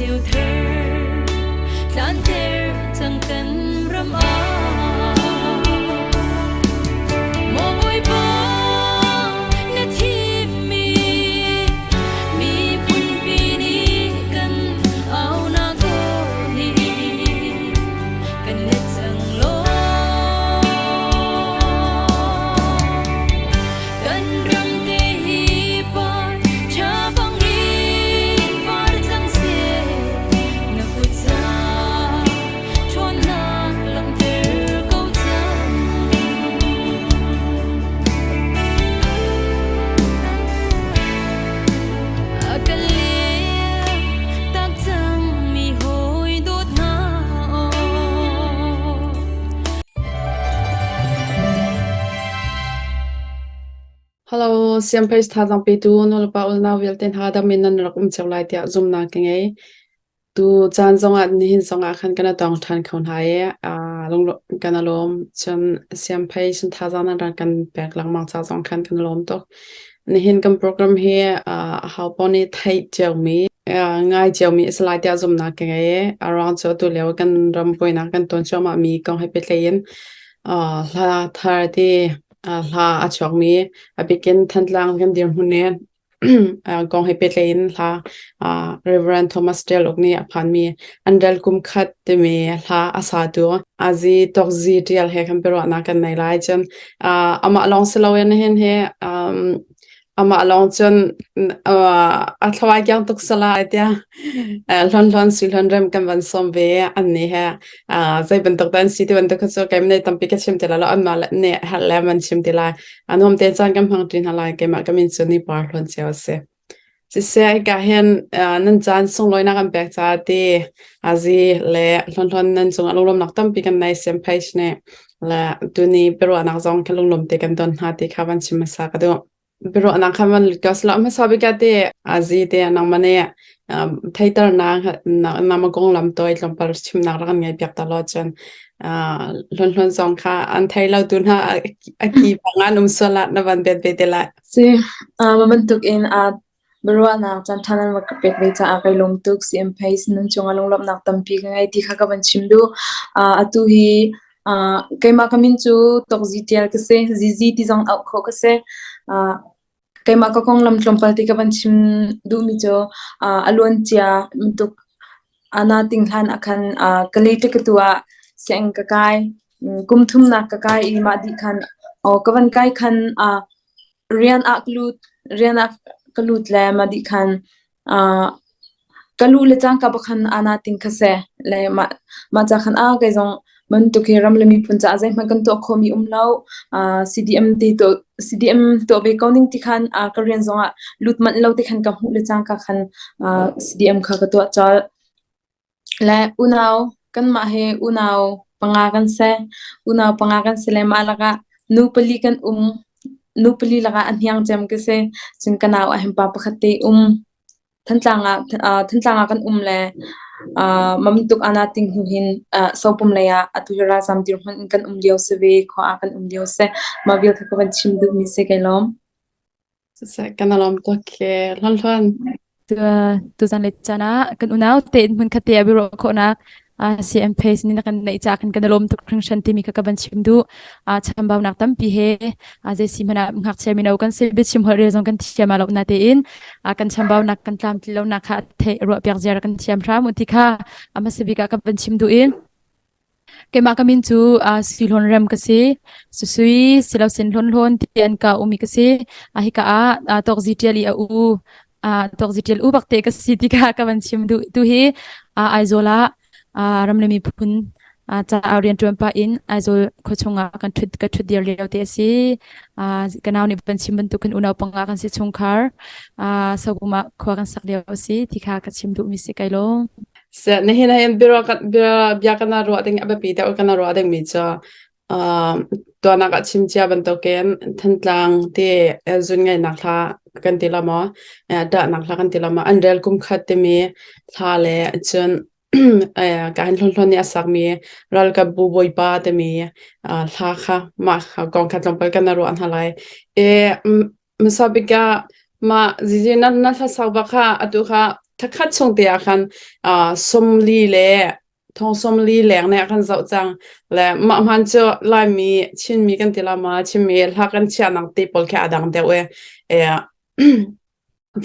Ceuter tlanter cang kan ram ah. Maw Bawipa na thimmi miphunpi nih kan aunak aw hi kan let cang law. Kan ram te hi par ṭha bangin par cang seh, na kut ca ṭhawnnak langhter ko cang. A kan liam tak cang mi hawi dawt hna aw. Hello, Siamphei thazaang petu nulepa unau vialte hna dam in nan rak um cio lai tiah zumhnak ka ngei. Tu caan zongah nihin zongah khan kan i tong ṭhan kho hna i aa kan i lawm. Cun Siamphei sun thazaang nan rak kan pek lengmang ca zong khan kan i lawm tuk. Nihin kan program hi aho paoh nih theih ciomi ngai ciomi a si lai tiah zumhnak ka ngei i a ruang cu atu lio kan ram buainak kan ton cuahmahmi kong he pehtlai in hla thar ti hla a chuakmi a bikin Thantlang kan dirhmun i kong he pehtlai in hla Reverend Thomas Tial Uk nih a phanmi An Rel Kum Khat timi hla a satu Azi Tokzi Tial he khan biaruahnak kan nei lai. Cun amah lawng si loin hin hi amah lawng cun a thlawai kiang tuk sala tiah hlon hlon sui hlon rem kan van sawm ve an ni he zei bantuk dan si ti bantuk kha cu keimah nih tampi ka chim ti lai lo anmah le nih herh le man chim ti lai anuam te caan kan hmang ṭi hna lai keimah ka min cu ni par hlon cio a si siseh hika hin nan caan sunglawinak kan pek caah ti azi le hlon hlon nan cungah lunglawmnak tampi kan nei siam page nih le tuni biaruahnak zong kha lunglawm te kan don hna ti kha van chim hmasa ka duh. Biaruahnak kha van lut ko sila hmasa bik ah te azi te nangmah nih theiternak nama konglam tawi tlawmpal chimnak rak kan ngei piak ta law cun hlon hlon zong kha an thei lo tu hna a ki bang an um sual ah na van bet ve te lai. Si, ma bantuk in Biaruahnak caanṭha nan rak ka pek ve caah kai lawm tuk. CMPace nan cungah lunglawmhnak tampi ka ngei ti kha ka van chim duh. Atu hi keimah ka min cu Tokzi Ṭial ka si. Zizi ti zong auh khawh ka si. Keimah ka konglam tlawmpal ti ka van chim duhmi cu a luancia bantuk nating hlan ah khan Kalay-Ṭakatu ah sianginn ka kai. Kum thumnak ka kai i mah dih khan ka van kai khan Rian ah ka lut, rian ah ka lut le mah dih khan ka luh le cangka bak khan aa nating kha si. Le mah, mah ca khan ah kei zong bantuk hi ram le miphun caah zeihmanh kan tuah khawhmi um lo. CDM ti tuah, CDM tuah ve ko ning ti khan ka rian zong ah lut manh lo ti khan ka hmuh le cangka khan CDM kha ka tuah colh. Le unau, kanmah hi unau panga kan si. Unau panga kan si le mah lakah nu pali kan um. Nu pali lakah a hniang cem ka si. Cun ka nau ah hin pa pakhat te um. Thantlang ah, Thantlang ah kan um le mah bantuk ana ting hnu hin Sopum lei ah atu hi ralzam dirhmun in kan um lio si ve, khua ah kan um lio si. Mah vial kha ka van chim duhmi si kai lawm. Siseh kan i lawm tuk khi Hlon Hlon. Tuzan le caan ah kan unau tein hmunkhat te ah biaruah khawhnak CM Pace nih na kan neih caah kan kan i lawm tuk hringhran timi kha ka van chim duh. Chambaunak tampi he zei si hmanh ah ngakchia mino kan si biachim holh rel zong kan thiam lo na tein kan chambaunak kan tlamtlin lonak kha theih ruah piak ziar kan thiam hram u ti kha a hmasa bik ah ka van chim duh in Keimah ka min cu Sui Hlawn Rem ka si. Susui silosin Hlawn Hlawn ti an ka umi ka si. Hika ah Tawkzi Ṭial i a u Tawkzi Ṭial u bakte ka si ti kha ka van chim duh. Tu hi Aizawl ah ram le miphun caah rianṭuan pah in Aizawl khuachung ah kan ṭhut ka ṭhut dir lio te a si. Ka nau nih van chim bantuk kan unau panga kan si chungkhar Sopum ah khua kan sak lio a si ti kha ka chim duhmi si kai lawm. Seh, nihin ah hin bia kan ruah ding a biapi deuh kan ruah dingmi cu tuanak ah chim cia bantukin Thantlang ti zun ngeihnak hla kan ti la maw, dahnak hla kan ti la maw, an rel kum khat timi hla le cun ka hin hlonhlon nih a sakmi ralkap bu bawipa timi hla kha mah kha kong kha tlawmpal kan ruah hna lai. E, hmasa bik ah mah zizi na na hla sak bak kha atu kha. Thakhat chung te ah khan uh, 40 le thong 40 leng ne kan zoh cang le mah hman cu Laimi Chinmi kan ti la ma Chinmi hla kan chiahnak te pawl khi a dang deuh e e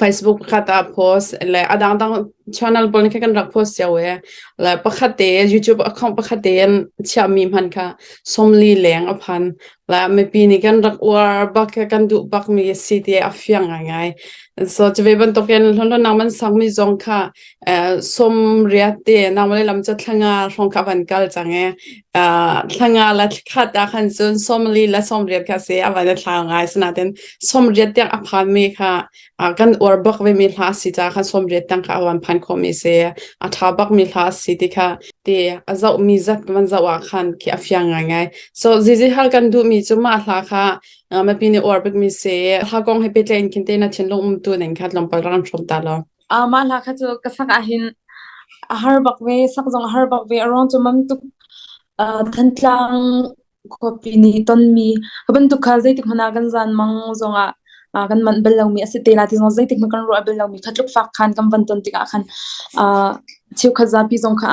Facebook pakhat ah post le a dangdang channel pawl nih khan kan rak post cio e le pakhat te YouTube account pakhat te in chiahmi hman kha 40 leng a phan le mipi nih kan rak uar bak kan duh bak mi si ti a fiang ngaingai so cu ve bantukin hlonhlon nang man sang mi zong kha 80 te nang le lam cu thlanga hrawng kha van kal cang e thlanga la khat ah khan cun 40 le 80 kha si a van thla ngai sinaten 80 tiang a phan mi kha kan uar bak ve mi hla si ca khan 80 tiang kha a van phan kho mi si a tha bak mi hla si ti kha te a zoh mi zat van zoh ah khan khi a fiang ngai ngai so zizi hal kan duh mi cu mah hla kha mipi nih uar bik mi si hla kong he pehtlai in khin te na thinlung um tu ning kha tlawmpal rak hrawm ta lo Mah hla kha cu ka sak ahhin a har bak ve, sak zong a har bak ve. A ruang cu mam tuk Thantlang khuapi nih tonmi ka bantuk kha zeitik hmanh ah kan zanmang zongah kan manh bal lomi a si te la ti zong zeitik hmanh kan ruah bal lomi kha tluk fak khan kan van ton tikah khan cheukhat zapi zong kha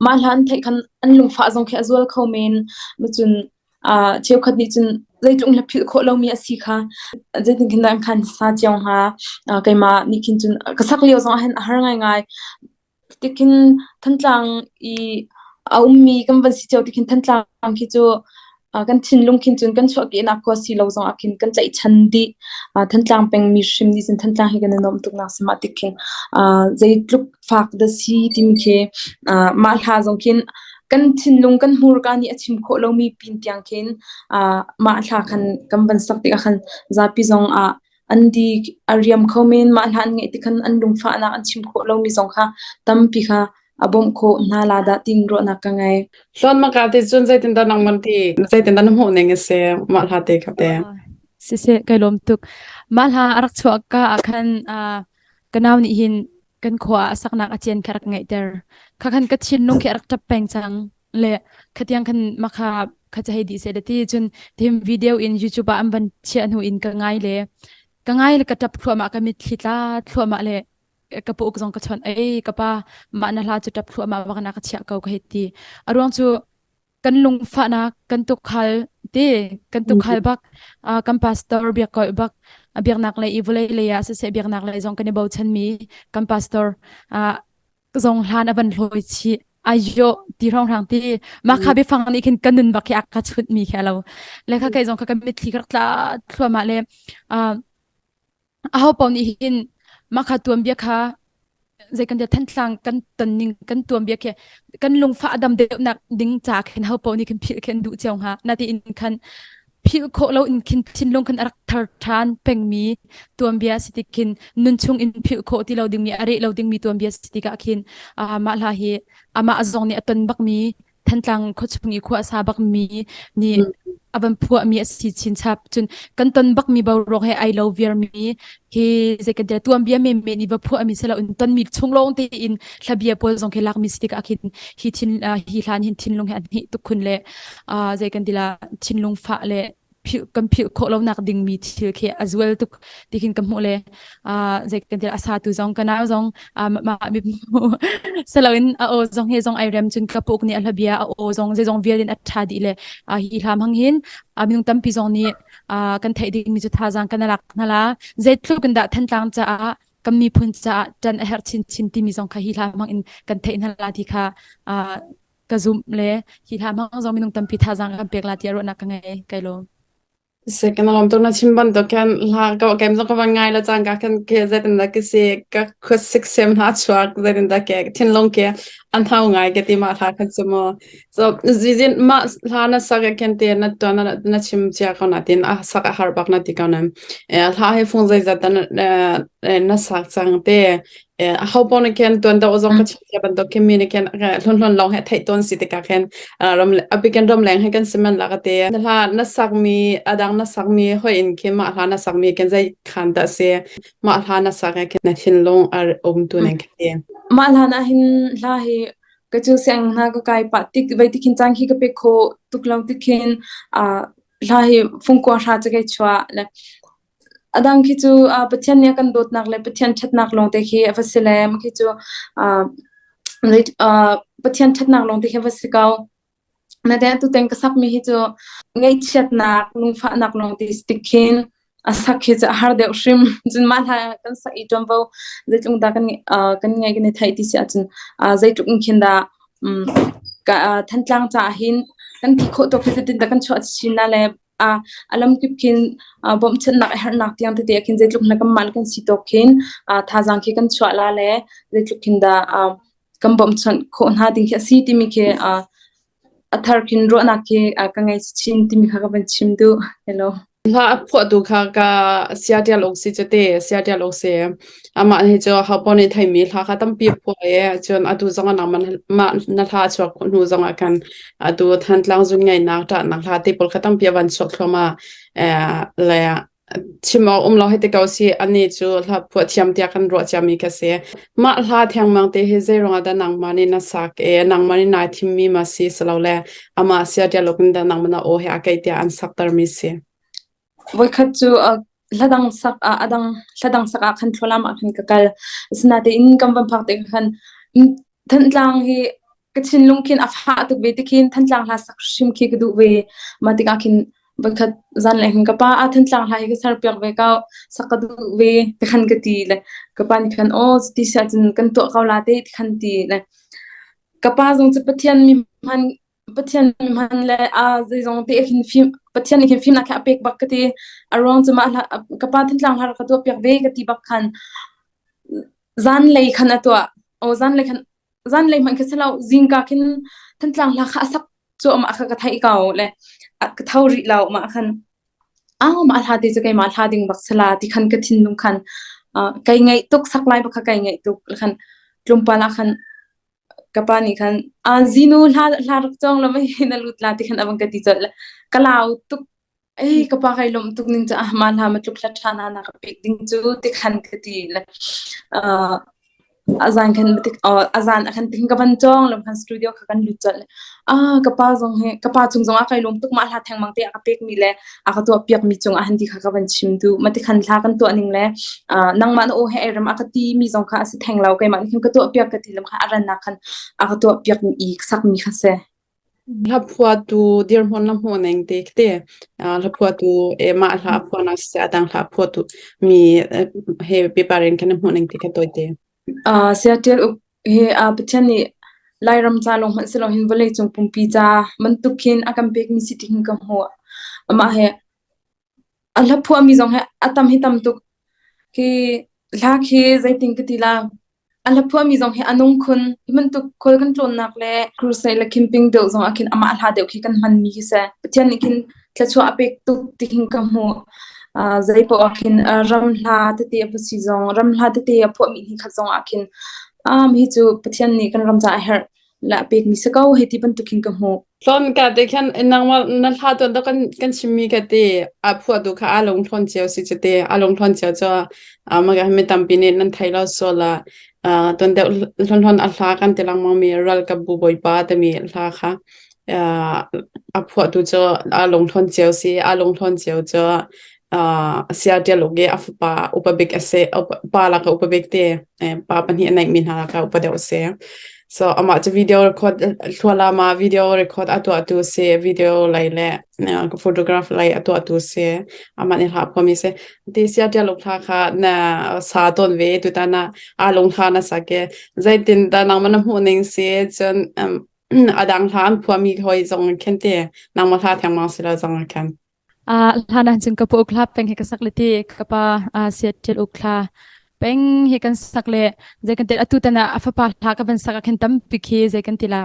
mah hla an theih khan an lungfah zong khi a zual kho men. Cun cheukhat nih cun zeitluk in philh khawh lomi a si kha zeitin khin dah an khan sa cio hnga keimah nih khin cun ka sak lio zong ah hin a har ngaingai tikhin Thantlang i a ummi kan van si cio tikhin Thantlang khi cu kan thinlung khin cun kan chuahkehnak khua si lo zong ah khin kan tlaihchan dih Thantlang pengmi hrim nih cun Thantlang hi kan i nuamh tuknak si mah tik khin zeitluk fak dah si timi khi mah hla zong khin kan thinlung kan hmurka nih a chim khawh lomi pin tiang khin mah hla khan kan van sak tikah khan zapi zong ah an di a riam kho men mah hla an ngeih tik khan an lungfahnak an chim khawh lomi zong kha tampi kha a bawmh khawh hna la dah tin ruahnak ka ngei. Hlawn maka te cun zeitindah nang man ti zeitindah na hmuh ning a si mah hla te kha te. Siseh kai lawm tuk. Mah hla a rak chuah ka ah khan ka nau nih hin kan khua ah a saknak a cian kha rak ngeihter. Kha khan ka thinlung khi a rak ṭap peng cang. Le khatiang khan makha kha ca hei dih seh ti cun tim video in YouTube ah an van chiah hnu in ka ngai le ka ngai le ka ṭap thluahmah ka mitthli tla thluahmah le ka pu uk zong ka chawnh ei ka pa mah na hla cu ṭap thluahmah bak na ka chiah ko ka hei ti. A ruang cu kan lungfahnak kan tukhal te kan tukhal bak kan pastor biak kolh bak biaknak lei i vawlei lei ah siseh biaknak lei zong kan i bochan mi kan pastor zong hlan a van hlawi chih ayo ti rong rang ti ma kha biafang nih khin kan nun bak khi a ka chut mi khi alo le kha kai zong kha kan mitthli ka rak tla thluahmah le Aho paoh nih hin mah kha tuanbia kha zei kan Thantlang kan tonning kan tuanbia khi kan lungfah a dam deuhnak ding ca khin ho paoh nih khin philh khi an duh cio hnga. Natiin khan philh khawh lo in khin thinlung khan a rak thar ṭhan pengmi tuanbia si tik khin nun chung in philh khawh ti lo dingmi a reh lo dingmi tuanbia si tikah khin mah hla hi amah zong nih a ton bakmi Thantlang khuachung i khua a sa bakmi nih a van phuahmi a si chinchap. Cun kan ton bakmi boruak he ai lo viarmi hi zei kan ti tuanbia menmen i va phuahmi si loin tonmi chung lawng tein hlabia pawl zong khi lakmi si tikah khin hi thin hi hlan hin thinlung he an hnih tuk khun le zei kan ti la thinlung fah le philh kan philh khawh lonak dingmi thil khi a zual tuk ti khin ka hmuh le zei kan ti a sa tu zong ka nau zong mah mi saloin a aw zong he zong ai rem cun ka puk nih a hlabia a aw zong zei zong vial in a tha dih le hi hlam hang hin minung tampi zong nih kan theih ding mi cu thazaang kan lak hna la zeitluk in dah Thantlang caah kan miphun caah ṭan a herh chinchin timi zong kha hi hla hmang in kan theih hna la ti kha ka zumh le hi hla hmang zong minung tampi thazaang kan pek la tiah ruahnak ka ngei kai lawm. Se kan lawm tuk na chim bantuk khan hla ka kem zong ka van ngai la cang ka khan ke zeitin dah ka si ka khuasik sem hla chuak zeitin dah ke thinlung ke an hau ngai ke ti ma hla khan chu mo so zizin ma hla na sak khen te na to na na chim chia ko na tin a sak a har bak na ti ko na hla he fung zei zat na na sak chang te aho paoh nih khin tuan deuh zong ka chim cia bantuk khin mi nih khin hlun lawng he theih tawn si tikah khin ram abikin ramleng he kan si men la ka ti na hla na sakmi adang na sakmi hoi in khin mah hla na sakmi khin zei khan dah si mah hla na sak he khin na thinlung a um tu ning khin ti Mah hlan ah hin hla hi ka cu siang hna ka kai pah tik vei tikhin caan khi ka pe kho tuk lo tikhin hla hi fungkua hra cu kai chuah le. A dang khi cu Pathian nih a kan dawtnak le Pathian ṭhatnak lawngte khi a va si le khi cu Pathian ṭhatnak lawngte khi a va si ko. Natein tutan ka sakmi hi cu ngaihchiatnak, lungfahnak lawngte si tik khin a sak hi cu a har deuh hrim. Cun mah hla kan sak i ṭuanvo zeitluk dah kan kan ngeih kan i theih ti si ahcun zeitluk in khin dah Thantlang caah hin kan ti khawh tawk hi zeitin dah kan chuah chin na le a lamkip khin bawmhchanhnak a herhnak tiang tete ah khin zeitluk na kanmah le kan si tawk khin thazaang khi kan chuah la le zeitluk khin dah kan bawmhchanh khawh hna ding khi a si timi khi a thar khin ruahnak khi ka ngei chin timi kha ka van chim duh. Hello. Hla a phuahtu kha ka Seattle uk si cu te Seattle uk si. Amah hi cu hopaoh nih theimi hla kha tampi a phuah i cun atu zong ah nangmah mah na hla a chuak khawh hnu zong ah khan atu Thantlang zun ngaihnak ṭahnak hla te pawl kha tampi a van chuak thluahmah. Le chim awk um lo hei ti ko si ani cu hla phuah thiam tiah kan ruah ciami ka si. Mah hla thengmang te hi zei ruangah dah nangmah nih na sak i nangmah nih nai thimmi ma si silole amah sia dialog in dah nangmah na aw he a keih tiah an saktermi si. Voikhat cu hla dang sak ah a dang hla dang sak ah khan thlualam ah khan ka kal. Asinain kan van phak tikah khan Thantlang hi ka thinlung khin a fah tuk ve ti khin Thantlang hla sak hrim khi ka duh ve. Mah tikah khin voikhat zanlei khin ka pa ah Thantlang hla hi ka ser piak ve ko sak ka duh ve ti khan ka ti le ka pa nih khan aw ti si ahcun kan tuah ko la te ti khan ti le ka pa zong cu Pathian mi hman Pathian mi hman le a zeizong te khin fim Pathian nih khin fimnak kha a pek bak ka ti. A ruang cu mah hla ka pa Thantlang hla ka tuah piak ve ka ti bak khan zanlei khan a tuah. Aw zanlei khan zanlei hmanh kha si lo zingka khin Thantlang hla kha a sak cuahmah kha ka theih ko le ka tho rih lo mah khan ah mah hla te cu keimah hla ding bak sala ti khan ka thinlung khan kai ngaih tuk sak lai bak kha kai ngaih tuk khan tlawmpal ah khan ka pa nih khan a zinu hla hla rak cawng lo mei na lut la ti khan a van ka ti colh ka lau tuk Ei ka pa kai lawmh tuk ning caah mah hla matluk hla ṭha hna na ka pek ding cu ti khan ka ti le uh, a zan khan tik a zan a khan ting ka van cawng lam khan studio kha kan lut colh ah ka pa zong he ka pa cung zong a kai lawm tuk mah hla thengmang te a ka pek mi le a ka tuah piak mi cung ah han ti kha ka van chim du ma ti khan hla kan tuah ning le nangmah na aw he ai ram a ka ti mi zong kha a si theng lo keimah nih khan ka tuah piak ka ti lam kha a ran nak khan a ka tuah piak mi i sak mi kha se Hlaphuahtu dirhmun na hmuh ning ti khi ti. Hlaphuahtu mah hla a phuahnak siseh a dang hla a phuahtu mi he pipa in khan na hmuh ning ti kha tawite. Seattle uk hi Pathian nih Lairam ca lawng hmanh si loin vawleicung pumpi ca bantuk khin a kan pekmi si ti hin ka hmuh. Amah he A hla phuahmi zong hi a tam hi tam tuk. Khi hla khi zeitin ka ti la. A hla phuahmi zong hi a nung khun. Hi bantuk khual kan tlawnnak le crusade le camping deuh zong ah khin amah hla deuh khi kan hmanmi khi si. Pathian nih khin thluachuah a pek tuk ti hin ka hmuh. Uh, zei paoh ah khin uh, ram hla tete a si zong ram hla tete a phuahmi hi khat zong ah khin um, hi cu Pathian nih kan ram caah a herh le a pekmi si ko hei ti bantuk hin ka hmuh. Tlawn ka te khan nangmah na hla tuan to kan kan chimmi ka te a phuahtu kha a lung thlawn cio si cu te a lung thlawn cio cu maka mi tampi nih nan thei lo sual ah tuan deuh hlon hlon a hla kan ti lengmang mi ralkap bu bawipa timi hla kha a phuahtu cu a lung thlawn cio si a lung thlawn cio cu sia ṭial uk i a fapa upa bik a si pa lak ah upa bik te pa pahnih a neihmi hna lakah upa deuh a si. So amah cu video record thlualam ah video record a tuahtu si, video lei le photograph lei a tuahtu si. Amah nih hla a phuahmi si. Ti sia ṭial uk hla kha na sa tawn ve tutan ah aa lung hla na sak i zeitin dah nangmah na hmuh ning si cun a dang hla an phuahmi hawi zong khin te nangmah hla thengmang si lo zong khan. Hlan ahcun ka pa uk hla peng hi ka sak le ti ka pa Seattle uk hla peng hi kan sak le zei kan ti atu tan ah a fapa hla ka van sak ah khin tampi khi zei kan ti la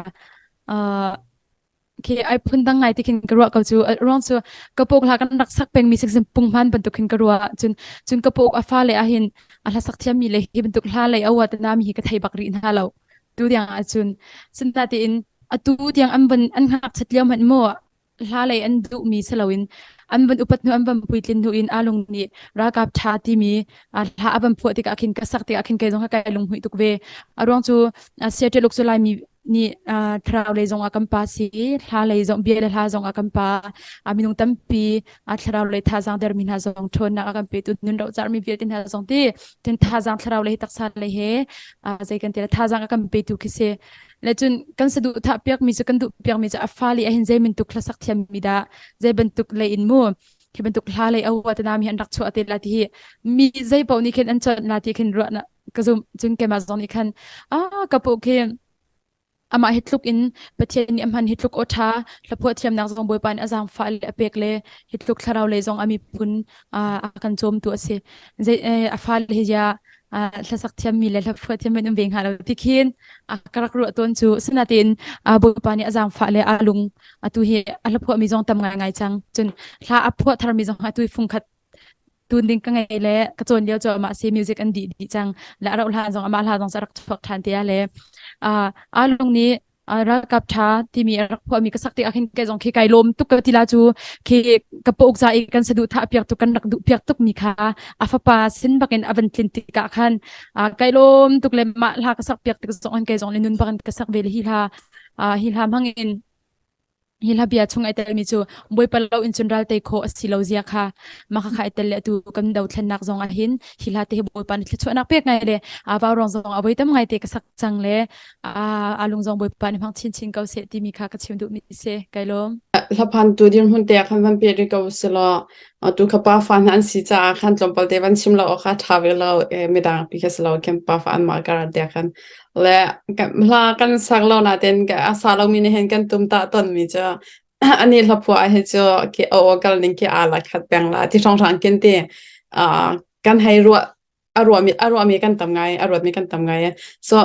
khi ai phun dang ngai ti khin ka ruah ko cu ruang cu ka pa uk hla kan rak sak peng mi sak pung hman bantuk khin ka ruah cun cun ka pa uk a fa le ahhin a hla sak thiam mi le hi bantuk hla lei a uat na mi hi ka thei bak rih hna lo tu tiang ahcun sinatein atu tiang an van an ngakchat lio hmanh maw hla lei an duhmi si loin an van upat hnu an van puitlin hnu in alung nih ralkap ṭha timi hla a van phuah tikah khin ka sak tikah khin kei zong kha kai lunghmuih tuk ve a ruang cu Seattle uk cu Laimi nih thlarau lei zong ah kan pa si hla lei zong bia le hla zong ah kan pa minung tampi thlarau lei thazaang dermi hna zong ṭhawnnak a kan petu nun rocar mi vialte hna zong ti tin thazaang thlarau lei taksa lei he zei kan ti la thazaang a kan petu khi si le cun kan saduh thah piak mi cu kan duh piak mi cu a fa li ahin zei mintuk hlasak thiam mi dah zei bantuk lei in mu khi bantuk hla lei awa te nam hi an rak chuah te la ti hi mi zei paoh nih khin an chawnh la ti khin ruah na ka zum cun keimah zong nih khan ah ka pu khi amah hi tluk in Pathian nih a hman hi tluk aw ṭha hlaphuah thiamnak zong Bawipa nih a zaangfah le a pek le hi tluk thlarau lei zong a miphun a kan cawmtu a si zei a fale hi ya hlasak thiammi le hlaphuah thiammi an um ve hnga lo ti khin a ka rak ruah tawn cu sinain Bawipa nih a zaangfah le a lung atu hi a hlaphuah mi zong tam ngaingai cang cun hla a phuah tharmi zong atu hi fungkhat tun ding ka ngei le ka cawn lio cu amah si music an dih dih cang le a rauh hlan zong amah hla zong cu a rak chuak ṭhan te le a lung nih ralkap ṭha timi a rak phuahmi ka sak tik ah khin kei zong khi kai lawm tuk ka ti la cu khi ka pauk za i kan saduh thah piak tuk kan rak duh piak tuk mi kha a fapa sin bakin a van tlin tikah khan kai lawm tuk le mah hla ka sak piak tik zong in kei zong le nun bakin ka sak ve le hi hla hi hla hmang in Hi hla bia chung ai telmi cu Bawipa lo in cun ral tei khawh a si lo zia kha mah kha ai tel le atu kan dothlennak zong ah hin hi hla te hi Bawipa nih thluachuahnak pek ngai le a vau rong zong a voi tam ngai te ka sak cang le a lung zong Bawipa nih hmang chinchin ko seh timi kha ka chim duhmi si kai lawm. Hlaphan tu dirhmun te ah khan van peh rih ko selaw atu kha pa fa hna an si caah khan tlawmpal te van chim lo awk kha ṭha ve lo midang pi kha si lo khin pa fa an mah kar te khan le hla kan sak lo nain a sa lomi nih hin kan tum ta tonmi cu ani hla phuah hi cu ki aw kal ning ki aa la khat peng la ti hrawnghrang kin ti kan hei ruah a ruahmi a ruahmi kan tam ngai a ruatmi kan tam ngai so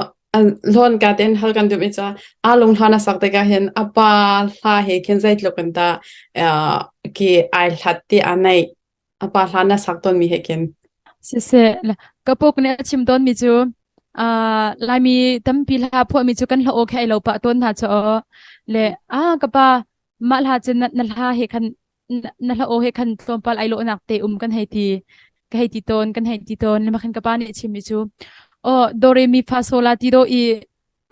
hlawn ka ten hal kan dum i cha a lung hla na sak tikah hin a pa hla he khin zeitluk in ta ki ai hlat ti a nei a pa hla na sak ton mi he khin Siseh, ka puk nih a chim tawn mi cu Laimi tampi hla phuah mi cu kan hla aw khi ai lo pah tawn hna cu le a ka pa mah hla cu na hla he khan na hla aw he khan tlawmpal ai lawhnak te um kan hei ti ka hei ti tawn kan hei ti tawn le khan ka pa nih chim mi cu oh do re mi fa so la ti do i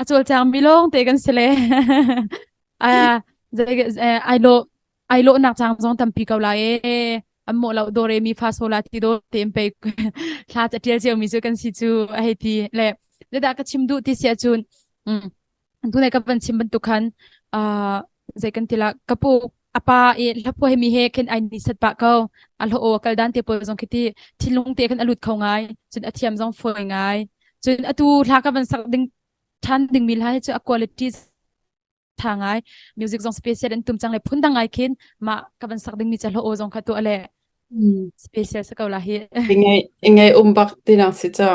a cawlcang mi lawng te kan si le ai lo ai lawhnak cang zong tampi ko lai e an mawh lo do re mi fa so la ti do te in pei thla ca tial cio mi cu kan si cu a hei ti le le dah ka chim duh ti si ahcun Tunai ka van chim bantuk khan uh, zei kan ti la ka pu apa i hlaphu he mi he khin ai ni sat pah ko a hlo o kal dan te pawl zong khi ti thinlung te khan a lut kho ngai cun a thiam zong foi ngai cun atu hla ka van sak ding than ding mi hla hi cu a quality tha ngai music zong special an tum cang le phun dang ngai khin ma ka van sak ding mi cha hlo o zong kha tu ale special sa ko la hi ngai ngai um bak ti nang si cha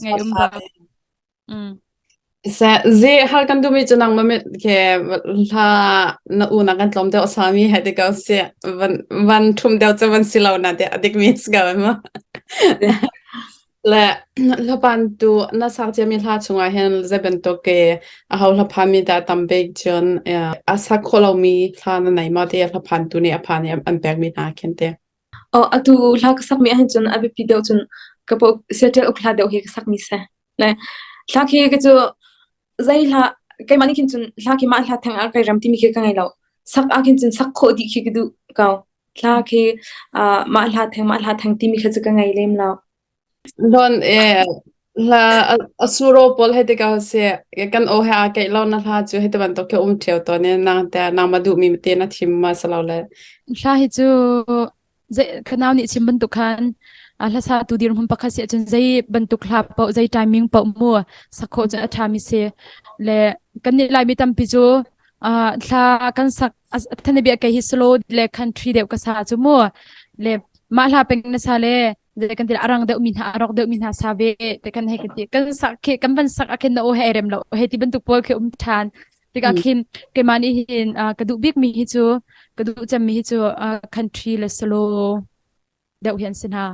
ngai um bak Mm. Ze hal kan duhmi cu nangmah mit ke hla na u na kan tlawm deuh sami he ti ko si van van ṭhum deuh cu van si lo na te adik mi si ko ma. Le hlapan tu na sak ciami hla chungah hin zei bantuk ke a ho hlaphan mi dah tam bik cun a sak khawh lomi hla na nei ma te hlaphan tu nih a phan i an pek mi hna khin te. Oh, atu hla ka sakmi ahhin cun a biapi deuh cun ka paw Seattle uk hla deuh hi ka sakmi si. Le hla khi ka cu zei hla keimah nih khin cun hla khi mah hla theng ah kai rem timi khi ka ngei lo. Sak ah khin cun sak khawh dih khi ka duh ko. Hla khi uh, mah hla theng mah hla theng timi kha cu ka ngei lem lo. Lon e hla a suro pawl hei ti ko si kan aw he aa keih lo na hla cu hei ti bantuk khi um ṭheo tawn i nang te nangmah duhmi te na thim ma si lo le. Hla hi cu zei ka nau nih chim bantuk khan hlasa tu dirhmun pakhat si ahcun zei bantuk hla paoh zei timing paoh mu sak khawh cu a ṭhami si le kan nih Laimi tampi cu thla kan sak thane bia kei hi slow le country deuh ka sa cu mu le mah hla peng na sa le zei kan ti arang deuh mi hna arok deuh mi hna sa ve te kan hei kan ti kan sak khi kan van sak akhin na o he rem lo he ti bantuk pawl khi um than tikah khin keimah nih hin ka duh bik mi hi cu ka duh cem mi hi cu country le slow deuh hi an si hna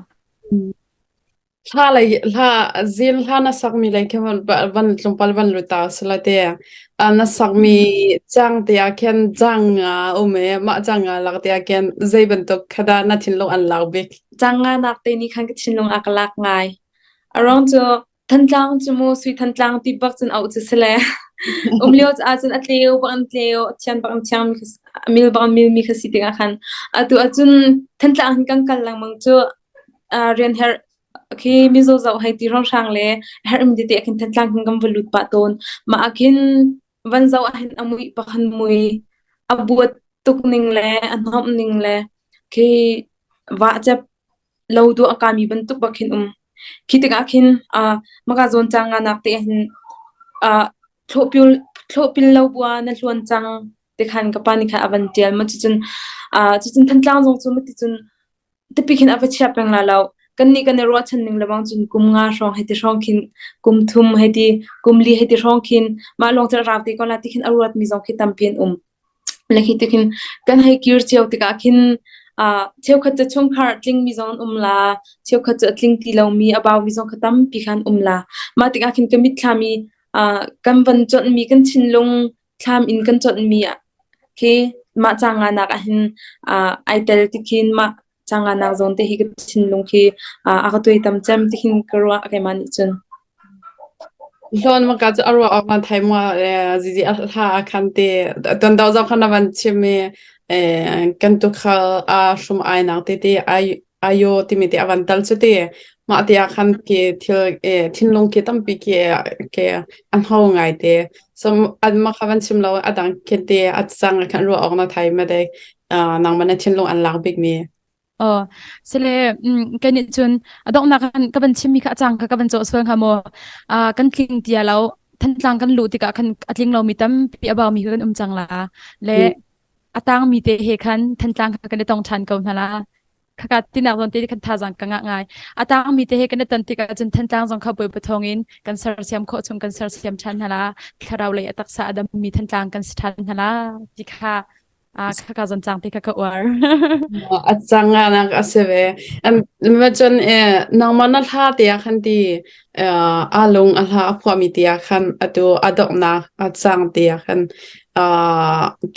Hla lei hla zil hla na sakmi lei khi van van tlawmpal van lut ta sila te na sakmi cang te ah khin cang nga um e mah cang nga lak te ah khin zei bantuk kha dah na thinlung an lak bik Cang nga nak te nih khan ka thinlung a ka lak ngai. A ruang cu. Thantlang cu mu sui Thantlang ti bak cun auh cu si le um lio ahcun a tleu bak an tleu, a thian bak an thiang mi kha a mil bak an mil mi kha si tikah khan atu ahcun Thantlang hin kan kal lengmang cu rian herh khi mizaw zoh hei ti hrawnghrang le herh mi tete ah khin Thantlang hin kan va lut pah tawn. Mah ah khin van zoh ahhin a muih bak han mui a buat tuk ning le a hnomh ning le khi vahcep lo duah a kami bantuk bak khin um. Khi tikah khin uh, maka zawn cang nga nak te hin uh, thlawhpil thlawhpil lo bua na hluan cang ti khan ka pa nih khan a van tial ma cucun uh, cucun Thantlang zong cu mati cun tipi khin a va chia peng la lo kan nih kan i ruahchan ning lebang cun kum nga hrawng hei ti hrawng khin kum thum hei ti kum li hei ti hrawng khin mah lawng cu a rau te ko la ti khin a ruat mi zong khi tampi an um Le khi tikhin kan hei kir cio tikah khin uh, cheukhat cu chungkhar a tlingmi zong an um la, cheukhat cu a tling ti lomi, a baumi zong kha tampi khan um la. Mah tikah khin ka mitthlam i uh, kan van cawnhmi kan thinlung thlam in kan cawnhmi khi mah ca nga nak ah hin uh, ai tel ti khin mah ca nga nak zawn te hi ka thinlung khi uh, a ka tuaitam cem ti khin ka ruah keimah nih cun. Hlawn maka cu a ruah awk na thei maw zizi a hla a khan te ton do zong khan na van chim i kan tukhal a hrum ai nak te te ai ayo timi te a van tal cu te mah te ah khan ke thil thinlung ke tampi ke ke an ho ngai te so an ma kha van chim lo adang khen te a cang khan ruah awk na thai ma dei nangmah na thinlung an lak bik mi Aw, sile kan nih cun a donghnak kan ka van chimmi kha a cang kha ka van cawh sual hnga maw? Ah, kan tling tia lo. Thantlang kan luh tikah khan a tling lomi tampi a baumi kha kan um cang la. Le a tangmi te he khan Thantlang kha kan i tong ṭhan ko hna la. Khaka tinak zawn te khan thazaang ka ngah ngai. A tangmi te he kan i ton tikah cun Thantlang zong kha Bawipa thawng in kan sersiam khawh chung kan sersiam ṭhan hna la. Thlarau lei a taksa a dammi Thantlang kan si ṭhan hna la ti kha Ah, khaka zon cang ti kha ka uar. A cang ah nak a si ve. Ma cun eh nangmah na hla te ah khan ti a lung a hla a phuahmi te ah khan atu a donghnak a cang te ah khan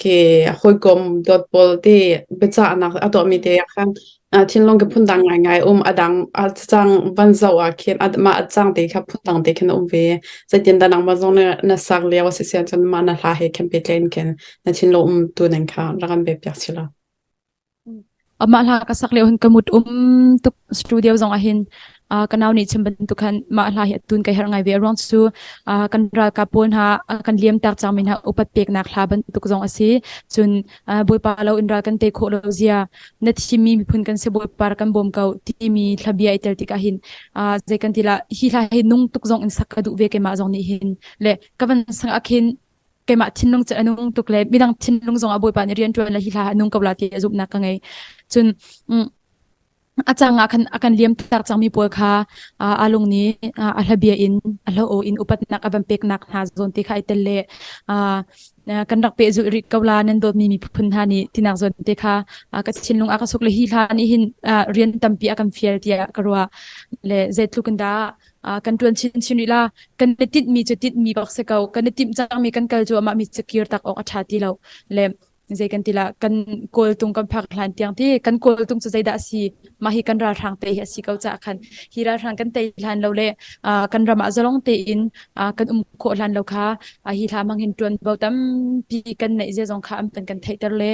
ke hawikom dawt pawl te biacahnak a tuahmi te ah khan thinlung ke phundang ngaingai um a dang a cang van zoh ah khin mah a cang te kha phundang te khin a um ve. Zeitin dah nangmah zong na sak lio a si sian cun mah na hla he khin pehtlain khin na thinlung um tu ning kha rak kan pe piak si lo. Amah hla ka sak lio hin ka mut um tuk studio zong ah hin ka nau nih chim bantuk khan mah hla hi atun kai herh ngai ve ruang cu kan ralkap pawl hna kan liam tak cang mi hna upat peknak hla bantuk zong a si cun bawipa lo in ral kan te khawh lo zia na thimmi miphun kan si bawipa kan bawm ko timi thlabia i tel tikah hin zei kan ti la hi hla hi nung tuk zong in sak ka duh ve keimah zong nih hin le ka van sang ah khin keimah thinlung cu a nung tuk le midang thinlung zong ah Bawipa nih rian ṭuan le hi hla a nung ko la ti a zumhnak ka ngei. Cun a cang ah khan a kan liam tak cangmi pawl kha a lung nih a hlabia in a hla aw in upatnak a van peknak hna zawn te kha ai tel le kan rak pehzulh rih ko la nan dawtmi miphun hna nih tinak zawn te kha ka thinlung a ka suk le hi hla nih hin rian tampi a kan fial tiah ka ruah le zeitluk in dah kan ṭuan chinchin rih la kan i tinhmi cu tinhmi bak si ko kan i timh cangmi kan kal cu amah mi cu kir tak awk a ṭha ti lo le zei kan ti la kan kawltung kan phak hlan tiang ti kan kawltung cu zeidah a si mah hi kan ralhrang te hi a si ko caah khan hi ralhrang kan tei hlan lo le kan ram ah zalong tein kan um khawh hlan lo kha hi hla mang hin ṭuanvo tampi kan neih zia zong kha an kan theihter le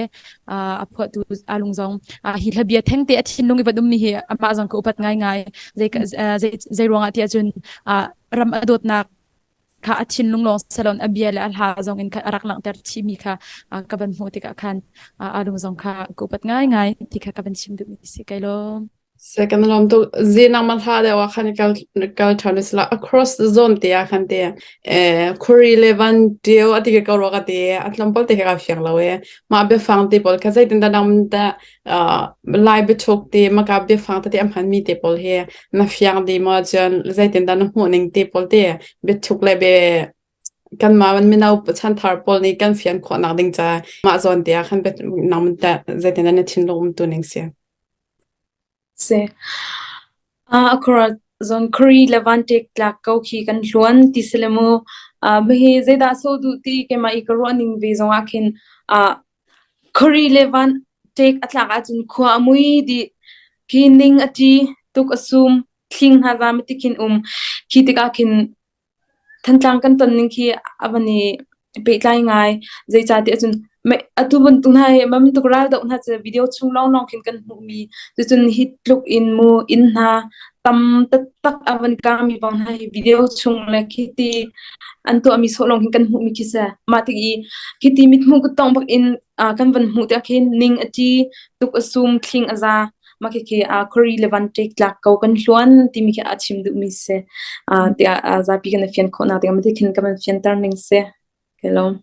a phuahtu alung zong hi hla bia theng te a thinlung i van ummi hi amah zong ka upat ngaingai zei zei zei ruangah tiah cun ram a dawtnak kha a thinlung lawng salon a bia le a hla zong in a rak langhter chihmi kha ka van hmuh tikah khan alung zong kha ka upat ngaingai ti kha ka van chim duhmi si kai lawm Se kan lawm tuk. Zinang ma hla deuh ah khan kal kal ṭhan usila across the zone te ah khan te eh khuri le van ṭio a ti ke ko ro ka ti a tlawmpal te ka fiang lo e mah biafang te pawl kha zeitin dah nang da lai biathuk te maka biafang te a hman mi te pawl hi na fiang di maw cun zeitin dah na hmuh ning te pawl te biathuk le be kanmah mino chanthar pawl nih kan fian khawh nak ding ca mah zawn te ah khan nang ta zeitin dah na thinlung um tu ning si Si. A khor zawn khori le vanṭek tlak ko khi kan hluan ti si le mu. Hihi zeidah sawh duh ti keimah i ka ruah ning ve zong ah khin khori le vanṭek a tlak ahcun khua a mui dih. Khi ning a ṭi, tuk a sum. thling hna za ma ti khin um khi tikah khin Thantlang kan ton ning khi a van i pehtlai ngai. Zeicahtiah cun atu bantuk hna hi mah bantuk raldoh hna cu video chung lawnglawng khin kan hmuhmi cucun hi tluk in mu inn hna tam taktak a van kangmi bang hna hi video chung le khiti an tuahmi sawh lawng khin kan hmuhmi khi si. Mah tik i khiti mithmuh kuttongh bak in kan van hmuh tikah khin ning a ṭi, tuk a sum, thling a za. Mah khikhi khuari le van ṭek tlak ko kan hluan timi khi a chim duhmi si. Tiah zapi kan i fian khawhnak ding ah khin ka van fianter ning si. Ka lawm.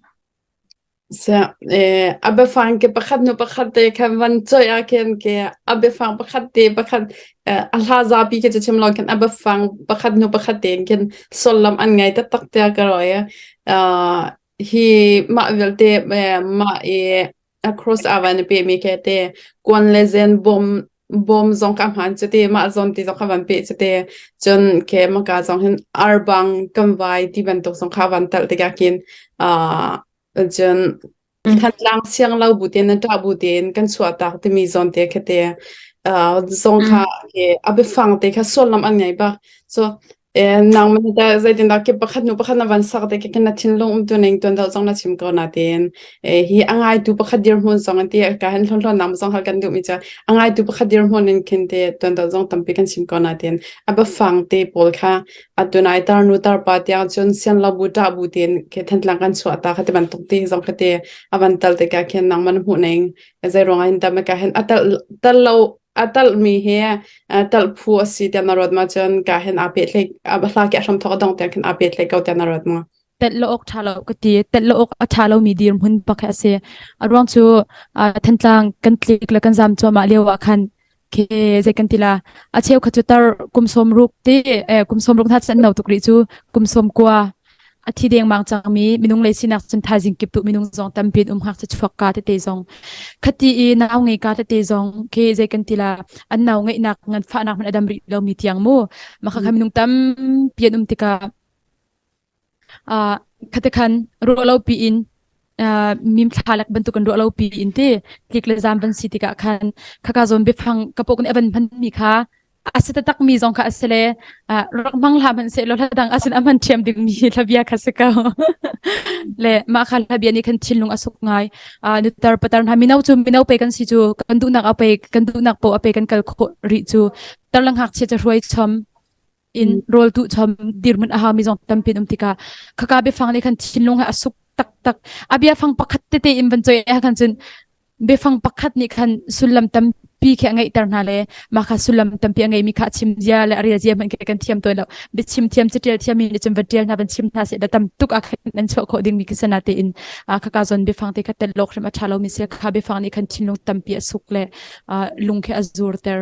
A biafang ke pakhat hnu pakhat te khan van choi ah khin ke a biafang pakhat te pakhat a hla zapi ke chu chim lo khin a biafang pakhat hnu pakhat te khin sullam an ngei taktak tiah ka roi. Hi mah vialte mah i a cross a van i pehmi khi te kuan le zen bawm bawm zong ka hman cu te mah zawn ti zong kha van peh cu te cun ke maka zong hin arbang kan vai ti bantuk zong kha van talh tikah khin uh, cun Thantlang siang lo bu tein na ṭah bu tein kan chuah tak timi zawn te khi te uh, zong kha a biafang te kha sullam an ngei bak so Nangmah tah zeitindah kip pakhat hnu pakhat na van sak te khi na thinlung umtu ning tuan deuh zong na chim ko nain hi a ngaitu pakhat dirhmun zong in ti ka hin hlonhlon nak zong hal kan duhmi cu a ngaitu pakhat dirhmun in khin te tuan deuh zong tampi kan chim ko nain a biafang te pawl kha atunai tarnu tarpa tiang cun sian lo bu ṭah bu tein khi Thantlang kan chuah ta kha ti bantuk ti zong kha te a van tal tikah khin nangmah na hmuh ning zei ruangah hin dah ka hin a tal tal lo a talhmi hi talh phu a si tiah na ruat ma cun ka hin aa pehtlaih a hla khi a hramthawk a dong tiang khin aa pehtlaih ko tiah na ruat ma? Telh lo awk ṭha lo ka ti. Telh lo awk a ṭha lomi dirhmun bak hi a si. A ruang cu Thantlang kan tlik le kan zaam cuahmah lio ah khan khi zei kan ti la a cheu kha cu tar kum 60 ti kum 60 hna chan no tuk rih cu kum 90 A thi dengmang cangmi minung lei sinak cun thaizing kip tu minung zong tampi an um hngak chuak ka tete zong khati i nau ngei ka tete zong khi zei kan ti la an nau ngeihnak ngan fahnak hmanh a dam rih lomi tiang mu mah kha minung tampi an um tikah khate khan ruah lo pi in mim thla lek bantuk kan ruah lo pi in ti tlik le zam van si tikah khan khaka zawn biafang kapok nih a van hman mi kha a si taktak mi zong kha a si le rak hmang hlah hmanh seh law hla dang asin a hman thiam ding mi hlabia kha si ko le mah kha hlabia nih khan thinlung a suk ngai nutar patar hna mino cu mino pe kan si cu kan duhnak a pe kan duhnak po a pe kan kal khawh rih cu tarlang ngakchia ca hruai chom in rawl tu chom dirhmun a haumi zong tampi um tikah khaka biafang nih khan thinlung he a suk taktak a biafang pakhat tete in van choi a khan cun biafang pakhat nih khan sullam tampi khi a ngeihter hna le mah kha sullam tampi a ngeimi kha a chim zia le a rel zia hmanh khi kan thiam tawn lo biachim thiam catial thiam mi nih cun va tial hna van chim hna seh da tam tuk ah khan an chuah khawh dingmi khi sana tein khaka zawn biafang te kha tel lok hrim a tha lomi sia kha biafang nih khan thinlung tampi a suk le lung khi a zurter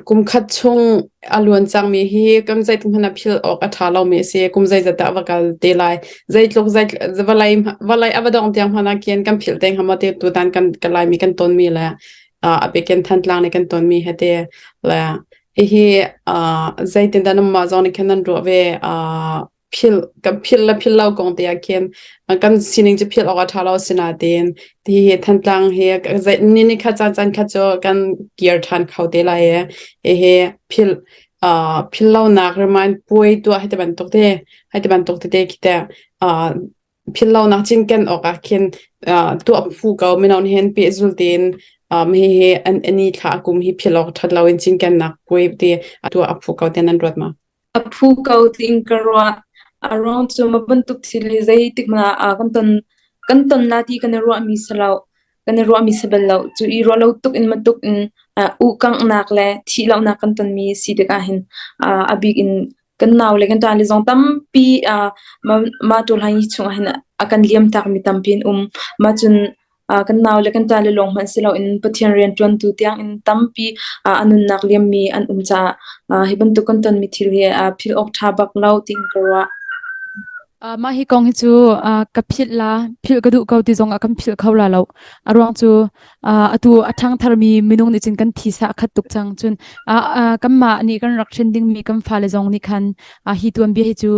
Kum khat chung a luan cangmi hi kan zeitik hmanh ah philh awk a ṭha lomi a si. Kum zeizat dah a va kal te lai. Zeitluk zei vawlei vawlei a va dongh tiang hmanh ah khin kan philh te hnga maw ti tutan kan ka Laimi kan tonmi le a bikin Thantlang nih kan tonmi he te le hihi zeitindah nanmah zong nih khin nan ruah ve philh kan philh le philh lo kong te ah khin kan sining cu philh awk a ṭha lo sinain hihi Thantlang hi zei ni ni khat caan caan khat cu kan kir ṭhan kho te lai i hihi philh uh, philh lonak remind puai tuah hei ti bantuk te hei ti bantuk tete khi te uh, philh lonak cinken awk ah khin uh, tuah phu ko mino nih hin pehzul tein um, hihi an ani thla kum hi philh awk ṭhat lo in cinkennak puai te tuah a phu ko te nan ruat ma? A phu ko tiin ka ruah. A ruang cu mah bantuk thil hi zeitik hmanh ah kan ton kan ton la ti kan i ruahmi si lo. Kan i ruahmi si bal lo. Cu i ruah lo tuk in matuk in uhkanghnak le thihlohnak kan tonmi si tikah hin a bik in kan nau le kan ṭa le zong tampi mah ṭuhlan hi chungah hin a kan liam takmi tampi an um. Mah cun Kan nau le kan ṭale lawng hmanh si loin Pathian rianṭuantu tiangin tampi a nunnak liammi an um caah hi bantuk kan tonmi thil hi philh awk ṭha bak lo tiin ka ruah. Mah hi kong hi cu ka philh la, philh ka duh ko ti zongah kan philh kho la lo. A ruang cu atu a ṭhangtharmi minung nih cun kan thisa a khat tuk cang. Cun kanmah nih kan rak hrin dingmi kan fale zong nih khan hi tuanbia hi cu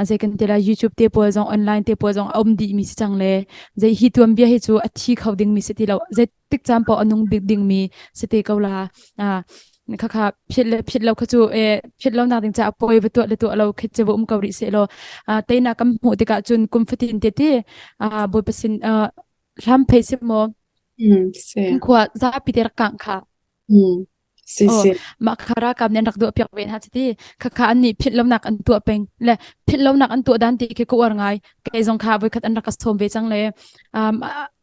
zei kan ti lai YouTube te pawl zong online te pawl zong a um dih mi si cang le zei hi tuanbia hi cu a thi kho ding mi si ti lo zei tik caan paoh a nung bik ding mi si te ko la. Khakha phit le phit lo kha cu e phit lo nak ding ca poi va tuah le tuah lo khi chu va um ko rih se law teinak kan hmuh tikah cun kum fatin te ti Bawipa sin hlam phei si maw khua zapi te rak kang kha Si Oh, si. mah kha ralkap nih an rak duah piak ve hna chiti. Khakha an nih philh lonak an tuah peng. Le philh lonak an tuah dan ti khi ka uar ngai. Kei zong kha voikhat an rak ka sawm ve cang le um,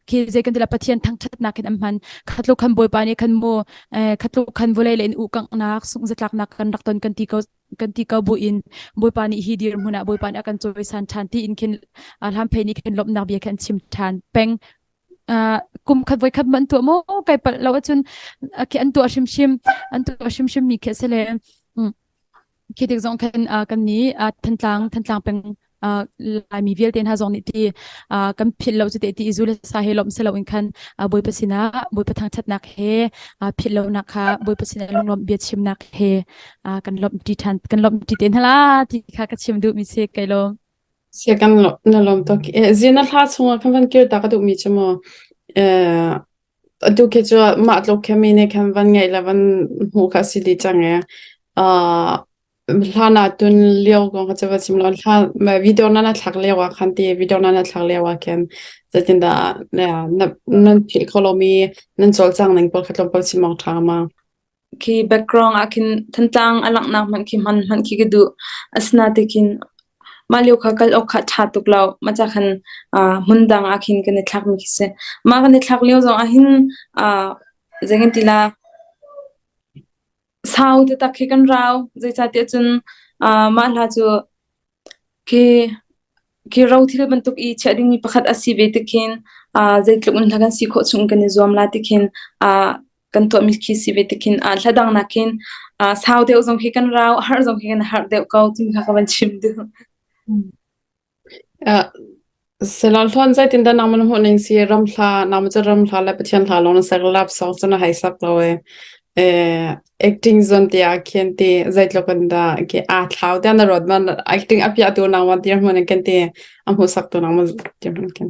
khi zei kan ti la Pathian thangṭhatnak in an hman. Khatlu khan Bawipa nih khan mu eh, khatlu khan vawlei le in uhkanghnak sungzatlaknak kan rak ton kan ti ko kan ti ko bu in Bawipa nih hi dirhmun ah Bawipa nih a kan cawisan ṭhan ti in khin hlamphei nih khin lawmhnak bia khin an chim ṭhan peng. Kum khat voi khat an tuah maw kai palh lo ahcun khi an tuah hrimhrim an tuah hrimhrim mi khi a si le khi tik zong khan kan nih Thantlang Thantlang peng Laimi vialte hna zong nih ti kan philh lo cu te ti zu le sa he lawmh si loin khan Bawipa sinah Bawipa thangṭhatnak he philh lonak kha Bawipa sinah lunglawmh bia chimnak he kan lawmh ṭi ṭhan kan lawmh ṭi te hna la ti kha ka chim duhmi si kai lawm. Sia kan na lawm tuk. Eh, zin na hla chungah khan van kir ta ka duhmi cu mu. Eh, atu khi cu mah tluk khi mi nih khan van ngaih le van hmuh kha si dih cang e. Uh, hlan ah tun lio kong kha cu va chim lo. Hla video na na thlak lio ah khan ti video na na thlak lio ah khin zeitindah na nan philh kho lomi nan cawlcang ning pawl kha tlawmpal chim awk ṭha ma. Khi background ah khin Thantlang a langhnak hmanh khi hman hmanh khi ka duh. Asinain khin mah lio kha kal awk kha a ṭha tuk lo. Mah ca khan uh, hmun dang ah khin kan i thlakmi khi si. Mah kan i thlak lio zong ah hin uh, zei kan ti la sau taktak khi kan rau. Zeicahtiah cun uh, mah hla cu Khi khi rothil bantuk i chiah dingmi pakhat a si ve tik khin uh, zeitluk in hla kan si khawh chung kan i zuam la ti khin uh, kan tuahmi khi si ve tik khin uh, hla dang nakin uh, sau deuh zong khi kan rau, har zong khi kan har deuh ko timi kha ka van chim duh. Uh, Silahlon zeitindah nangmah na hmuh ning si ramhla nangmah cu ramhla le Pathian hla lawng na sak love song cu na hei sak lo ee. Eh, acting zon ti ah khin ti zeitluk in dah khi aa thlau tiah na ruat ma acting a piahtu nangmah dirhmun in khin ti a hmuhsaktu nangmah dirhmun in khin.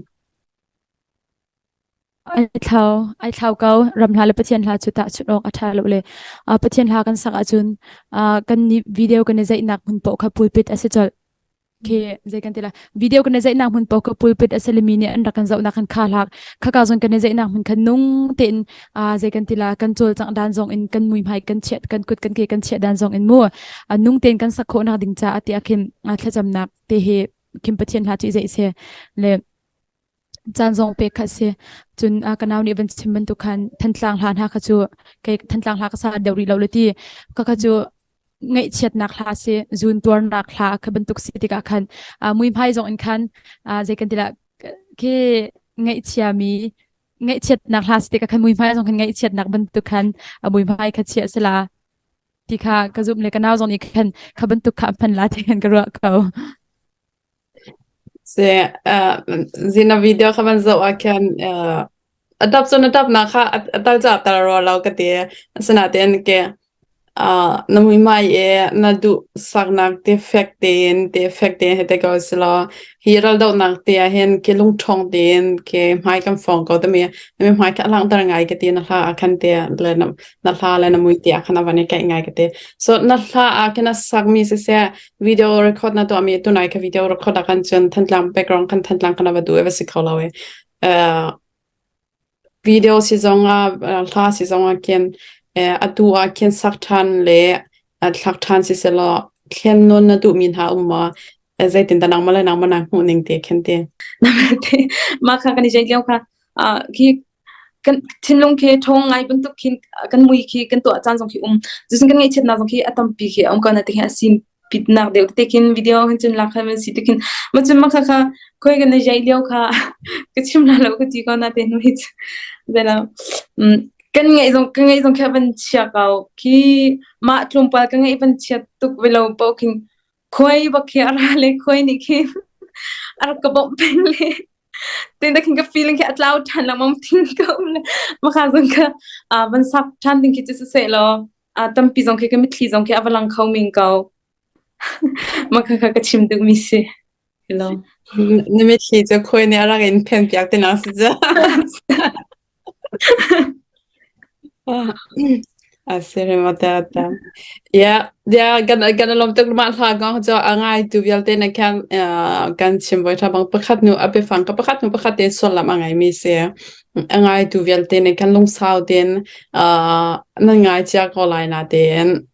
Ai thlau ai thlau ko ramhla le Pathian hla cu tahchunh awk a ṭha lo le uh, Pathian hla kan sak ahcun uh, kan nih video kan i zeihnak hmun paoh kha pulpit a si colh. Khi zei kan ti la video kan i zeihnak hmun paoh kha pulpit a si le mi nih an rak kan zohnak khan kha hlak khaka zong kan i zeihnak hmun khan nung tein uh, zei kan ti la kan cawlcangh dan zong in kan muihmai kan chiat kan kut kan ke kan chiah dan zong in mu uh, nung tein kan sak khawhnak ding caah ti ah khin uh, thlacamnak te hi khin Pathian hla cu i zeih se le caan zong pek kha a si. Cun uh, ka nau nih van chim bantuk khan Thantlang hla hna kha cu kei Thantlang hla ka sa deuh rih lo le ti ka kha cu ngaihchiatnak hla si zun tuarnak hla kha bantuk si tikah khan uh, muihmai zong in khan uh, zei kan ti lah khi ngaihchiami ngaihchiatnak hla si tikah khan muihmai zong khan ngaihchiatnak bantuk khan uh, muihmai kha chiah sila ti kha ka zumh le ka nau zong nih khan kha bantuk kha hman la ti khan ka ruah ko. Si, uh, zina video kha van zoh ah khin uh, a tap cun a tapnak kha a tal ca tal rua lo ka ti. Asinain ke uh, na muihmai i na duh saknak te fek tein te fek tein hei te ko si law hi raldohnak te ah hin ke lungṭhawng tein ke hmai kan fong ko timi na mihmai kha a langhter ngai ka ti na hla ah khan te le na, na hla le na mui te ah khan a van i kaih ngai ka ti. So na hla ah khin a sakmi siseh video record na tuahmi tunai ka video record ah kan cun Thantlang background kan Thantlang kan va duh e va si kho lo e. Uh, video si zong ah hla si zong ah khin atu ah khin sak ṭhan le thlak ṭhan si selaw thlen nawn na duhmi hna um ma zeitin dah nangmah le nangmah naa hmuh ning te khin ti. Mah kha kan i jeih lio kha khi kan thinlung khi ṭhawng ngai bantuk khin kan mui khi kan tuah caan zong khi um cucun kan ngaihchiatnak zong khi a tampi khi a um ko na ti khi a sin pitnak deuh te khin video hin cun lak khan si te khin ma cun ma kha kha khoi kan jai lio kha ka chim la lo ka ti ko na te nu hi zela kan ngaih zong ka ngaih zong kha van chia ko khi mah tlawmpal ka ngaih van chia tuk ve lo po khin khoi bak khi a ra le khoi nih khin a rak ka bawmh peng le Tin khin ka feeling khi a tlau ṭhan lengmang thing ka um le makha zong kha van sak ṭhan ding khi cu siseh law tampi zong khi ka mitthli zong khi a va lang kho men ko. Makha kha ka chim duhmi si. Hello. Na mitthli cu khuai nih a rak in phen piak ti na si cu. A si rem ta ta. Yeah, yeah, kan kan lom tuk ma hla kong cho a ngai tu vialte na khan kan chim voi tha bang pakhat nu a biafang ka pakhat nu pakhat te sullam a ngai mi si. A ngai tu vialte na khan lungsau ten nan ngai chia ko lai na ten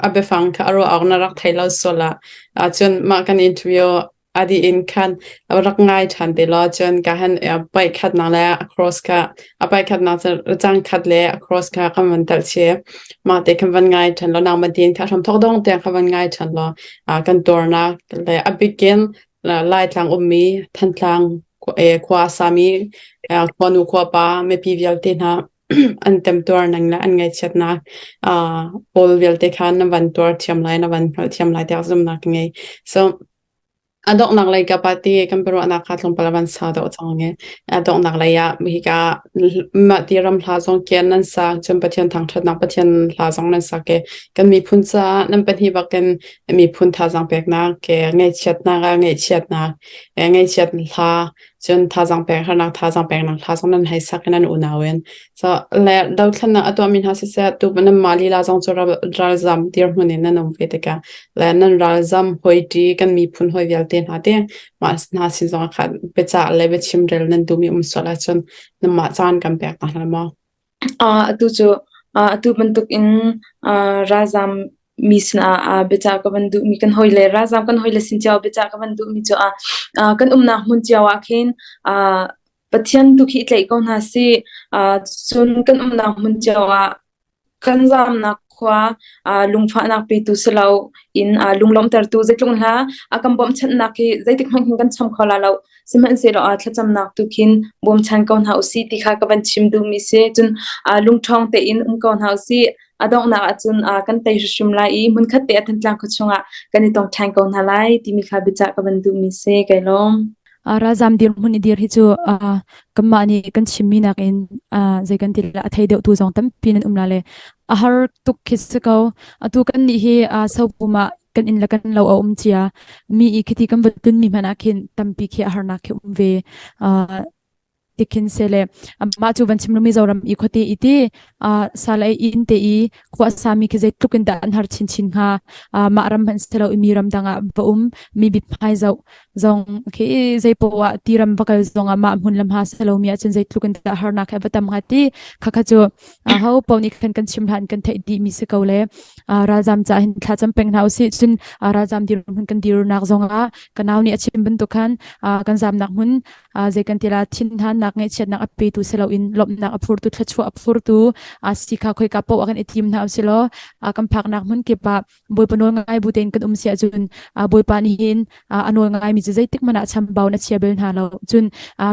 a biafang kha a ruah awk na rak thei lo sual ah cun mah kan interview a dih in khan rak ngai ṭhan te law cun ka han paih khatnak le a cross kha a paih khatnak cu cang khat le a cross kha kan van telh chih. Mah te kan van ngai ṭhan law nangmah tiin kha hramthawk dong tiang kha van ngai ṭhan law kan tuarnak le a bikin Laitlang ummi Thantlang khua a sami khuanu khuapa mipi vialte hna an temtuar ning le an ngaihchiatnak pawl vialte kha na van tuar thiam lai na van hngalh thiam lai tiah zumhnak ka ngei. So a donghnak lei ka party kan biaruahnak kha tlawmpal a van sau deuh cang i a donghnak lei ah hika mah ti ram hla zong kian nan sak cun Pathian thangṭhatnak Pathian hla zong nan sak i kan miphun caah nan pahnih bakin miphun thazaang peknak ke ngaihchiatnak ah ngaihchiatnak ngaihchiat hla cun thazaang pek harnak thazaang peknak hla zong nan hei sak i nan unau in so le dothlennak a tuahmi hna siseh tu nan mah lila zong cu ralzam dirhmun in nan um ve tikah le nan ralzam hoiti kan miphun hoi vialte hna te mah hna sin zong kha biacah le biachim rel nan duhmi um sual ahcun nanmah caan kan pek hna maw? Atu cu atu bantuk in ralzam mi sinah biacah ka van duhmi kan hawile ralzam kan hawile sin cio biacah ka van duhmi cu kan umnak hmun cio ah khin Pathian tu khi i tlaih ko hna sih. Cun kan umnak hmun cio ah kan zamnak khua lungfahnak petu si lo in lunglawmhtertu zeitluk hla a kan bawmhchanhnak hi zeitik hmanh hin kan cham kho la lo. Sihmanhsehlaw thlacamnak tu khin bawmchan ko hna usih ti kha ka van chim duhmi si. Cun lungṭhawng tein um ko hna usih. A donghnak ahcun kan tei hrimhrim lai i hmunkhat te ah Thantlang khua chungah kan i tong ṭhan ko hna lai timi kha biacah ka van duhmi si. Kai lawm. Ralzam dirhmun i dir hi cu kanmah nih kan chimmi nakin zei kan ti la a thei deuh tu zong tampi nan um la le a har tuk khi si ko. Atu kan nih hi sopum ah kan inn le kan lo a um cia mi i khiti kan va tlun mi hmanh ah khin tampi khi a harnak khi um ve. Tikhin sele mah cu van chim lo Mizoram i khuate i ti sal ei inn te i khua sami khi zeitluk in dah an har chinchin hnga mah ram hmanh selo i mi ram dang ah va um mi bit hmai zoh zong khi zei poah ti ram va kal zong ah mah hmun lam ha selo mi ahcun zeitluk in dah harnak he va tam hnga ti kha kha cu ho po nih khan kan chim hlan kan theih dih mi si ko le ralzam ca hin thla cam peng hna usih cun ralzam dir hmun kan dirnak zong ah ka nau nih a chim bantuk khan kan zamnak hmun zei kan ti la thinhannak ngaihchiatnak a petu si loin lawmhnak a phurtu thluachuah a phurtu si kha khoika paoh ah kan i tim hna usilaw kan phaknak hmun kip ah Bawipa nawl ngai bu tein kan um si ahcun Bawipa nih hin a nawl ngai mi cu zeitik hmanh ah chambau na chia bel hna lo cun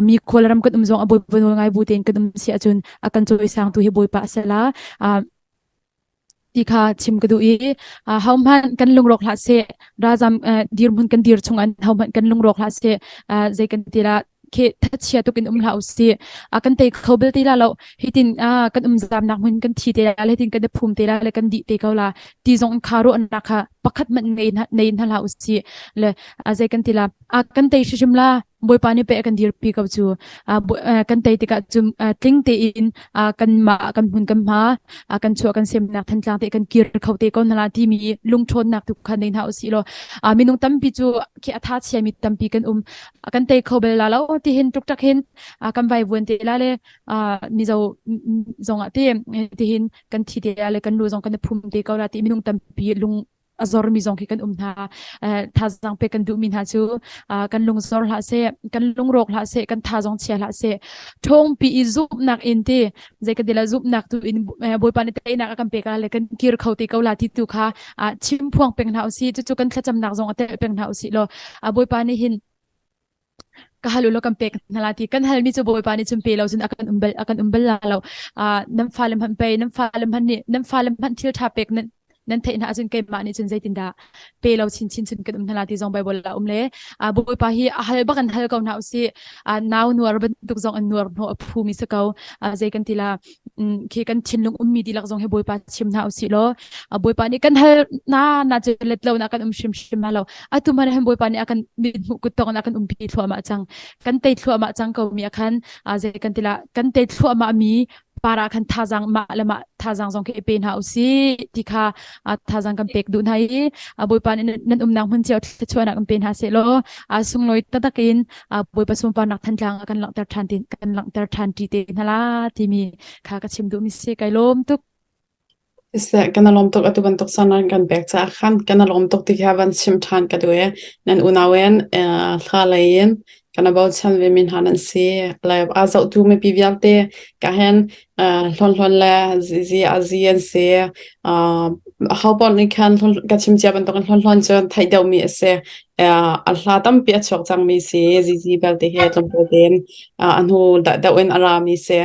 mi khual ram kan um zong a Bawipa nawl ngai bu tein kan um si ahcun a kan cawisangtu hi Bawipa a si la ti kha chim ka duh i hohmanh kan lungrawk hlah seh ralzam dirhmun kan dir chung an hohmanh kan lungrawk hlah seh zei kan ti la khi thachia tuk in um hlah usih kan tei kho bel ti la lo hitin kan um zamnak hmun kan thi te la le hitin kan i phum te la le kan dih te ko la ti zong kha ruahnak kha pakhat manh nei nei hna hlah usih le zei kan ti la kan tei hrimhrim la Bawipa nih pei a kan dirpi ko cu. Kan tei tikah cun tling tein kanmah kan hmun kan hma kan chuah kan semnak Thantlang te kan kir kho te ko hna la timi lungṭhawnnak tu kha nei hna usih law minung tampi cu khi a tha chiami tampi kan um kan tei kho bel la lo ti hin ṭukṭak hin kan vaivuan te la le Mizo zongah te tihin kan thi te la le kan lu zong kan i phum te ko la ti minung tampi lung a zormi zong khi kan um hna. Thazaang pek kan duhmi hna cu kan lung zor hlah seh, kan lungrawk hlah seh, kan tha zong chia hlah seh. Ṭhawngpi i zumhnak in ti zei ka ti la zumhnak tu in Bawipa nih teinak a kan pek la le kan kir kho te ko la ti tu kha chim phuang peng hna usih. Cucu kan thlacamnak zong a telh peng hna usih law Bawipa nih hin ka hal ulaw kan pek hna la ti kan halmi cu Bawipa nih cun pe lo cun a kan um bal a kan um bal la lo nan fale hmanh pei nan fale hmanh nih nan fale hmanh thil ṭha pek nan nan theih hna ahcun keimah nih cun zeitindah pe lo chinchin cun kan um hna la ti zong Bible ah um le Bawipa hi a hal bak in hal ko hna usih nau nuar bantuk zong an nuar hnawh a phumi si ko zei kan ti la khi kan thinlung ummi dihlak zong hi Bawipa chim hna usih law Bawipa nih kan hal na na cu let lo na kan um hrimhrim ma lo atu man han Bawipa nih a kan mithmuh kut tong na kan umpi thluahmah cang kan tei thluahmah cang ko mi akhan zei kan tila kan tei thluahmah mi. Para khan thazang mah le mah thazang zong khi i pe hna usih ti kha thazang kan pek duh hna i Bawipa nih nan umnak hmun cio thluachuahnak in pe hna seh law sunglawi taktak in Bawipa sunparnak Thantlang ah kan langhter ṭhan kan langhter ṭhan ṭi te hna la timi kha ka chim duhmi si. Kai lawm tuk. Siseh, kan i lawm tuk atu bantuk caan nan kan pek caah khan kan i lawm tuk ti kha van chim ṭhan ka duh i nan unau in hla lei in kan i bochan vemi hna nan si. Le aa zohtu mipi vialte ka hin hlawnhlawn le zizi a zi an si. Aho paoh nih khan ka chim cia bantukin hlawnhlawn cu theih deuhmi a si. A hla tampi a chuak cangmi si. Zizi belte hi tlawmpal tein a hnu deuh in a rami si.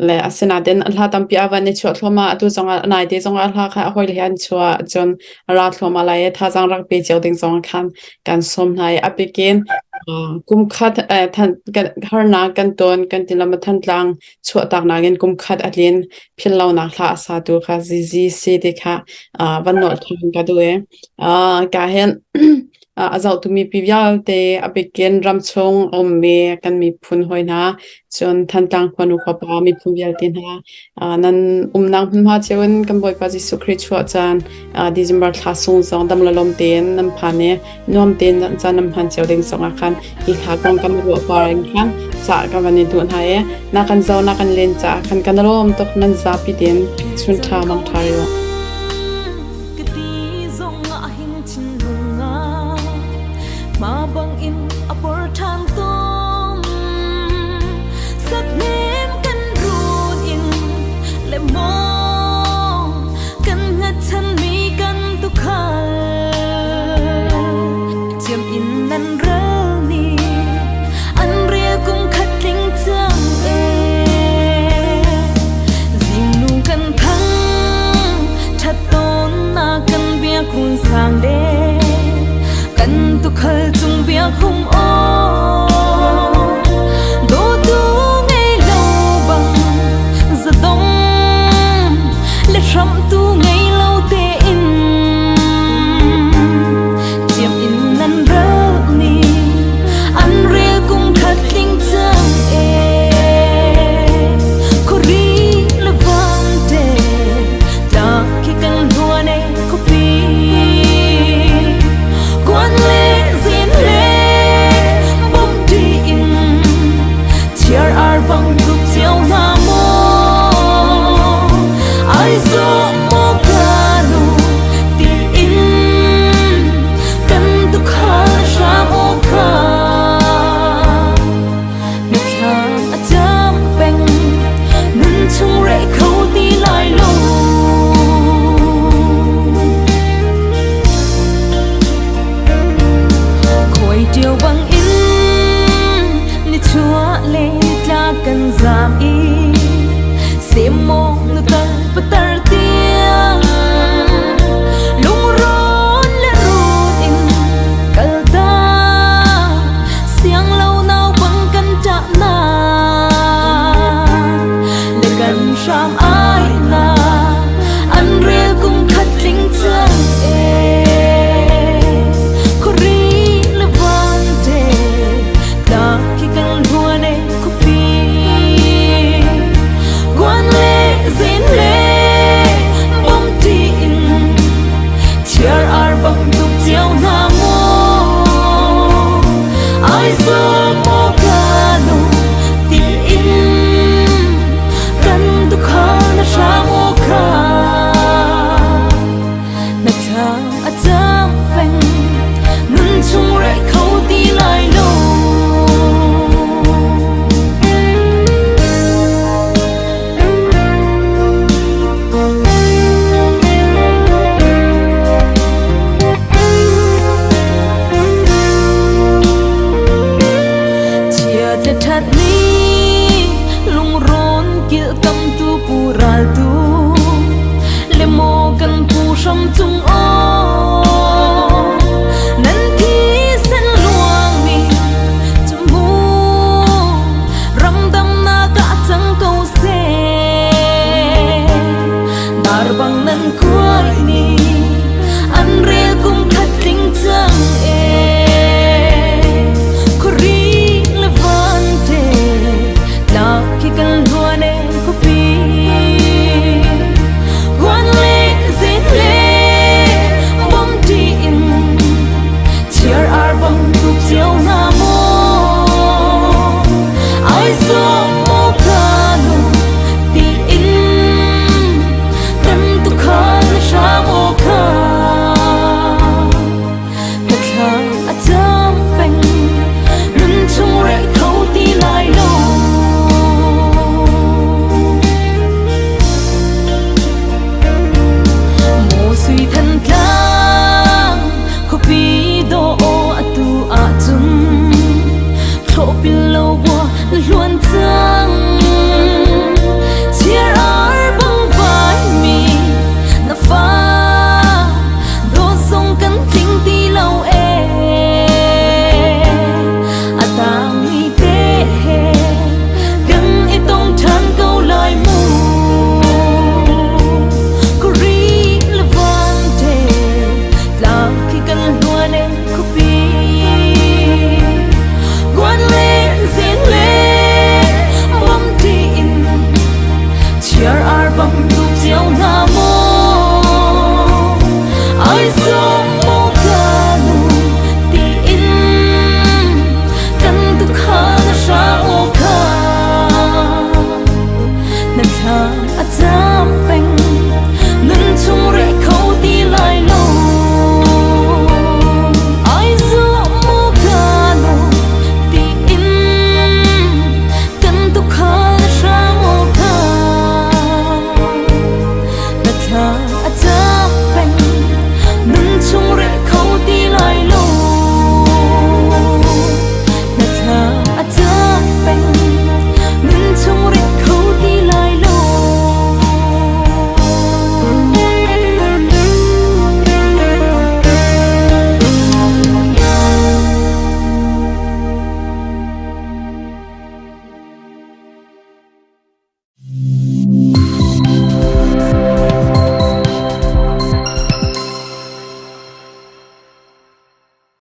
Le asinain a hla tampi a van i chuah thluahmah. Atu zongah naite zongah a hla kha a hawile he an chuah cun a ra thluahmah lai i thazaang rak pe cio ding zong khan kan sawm hna i a bikin kum khat harnak kan ton kan ti lam Thantlang chuahtak nakin kum khat a tlin philhlonak hla a satu kha Zizi si ti kha van nolh ṭhan ka duh i ka hin a zohtu mipi vialte a bikin ramchung a ummi kan miphun hawi hna cun Thantlang khuanu khuapa miphun vialte hna nan umnak hmunhma cio in kan Bawipa Jesuh Khrih chuah caan December thla sung zong dam le lawm tein nan phan i nuam tein caan nan hman cio ding zongah khan hi hla kong kan ruah par in khan ca ka van i duh hna i na kan zo na kan len caah khan kan lawm tuk nan zapi tein chun ṭha mang ṭha rih u. Ma bang in a por ṭhan tawn Sathnem kan run in le maw kan hngatchan mi kan tukhal Thiam in nan ral ni an rel kum khat tling cang e Zingnu kan thang ṭhat tawn na kan biak hun sang le kan tukhal cung biak hung aw dawtu ngei lo bang zadong le hramtu ngei lo tein chiam in nan ral ni an rel kum khat tling cang e khori le van te tlak khi kan hluan e khuapi Kuan le zin le bom ṭi in thiar ar bang tuk cio hna maw ai zawh maw ka nu tiin kan tukhal hram aw kha Hnathlam a cam peng nun chung reh kho ti lai lo. Khuai ṭio bang in nichuah le tla kan zam i semmawng nutar patar tiang lungrawn le run in kal ta siang lo nau bang kan ṭah na le kan hram ai na an rel kum khat tling cang e khuari le van te ta khi kan hluan e khuapi guan le zin le bom ti in Thiar ar bang tuk cio hna maw ai zum maw ka nu tiin kan tukhal na hram aw kha na thlam a cam peng nun chung reh kho ti lai lo. Chiat le ṭhat ni lungrawn kilhkamtu pu raltu le maw kan pu hram cung aw nan thisen luangmi cu mu ramdamnak ah cang ko seh. Dar bang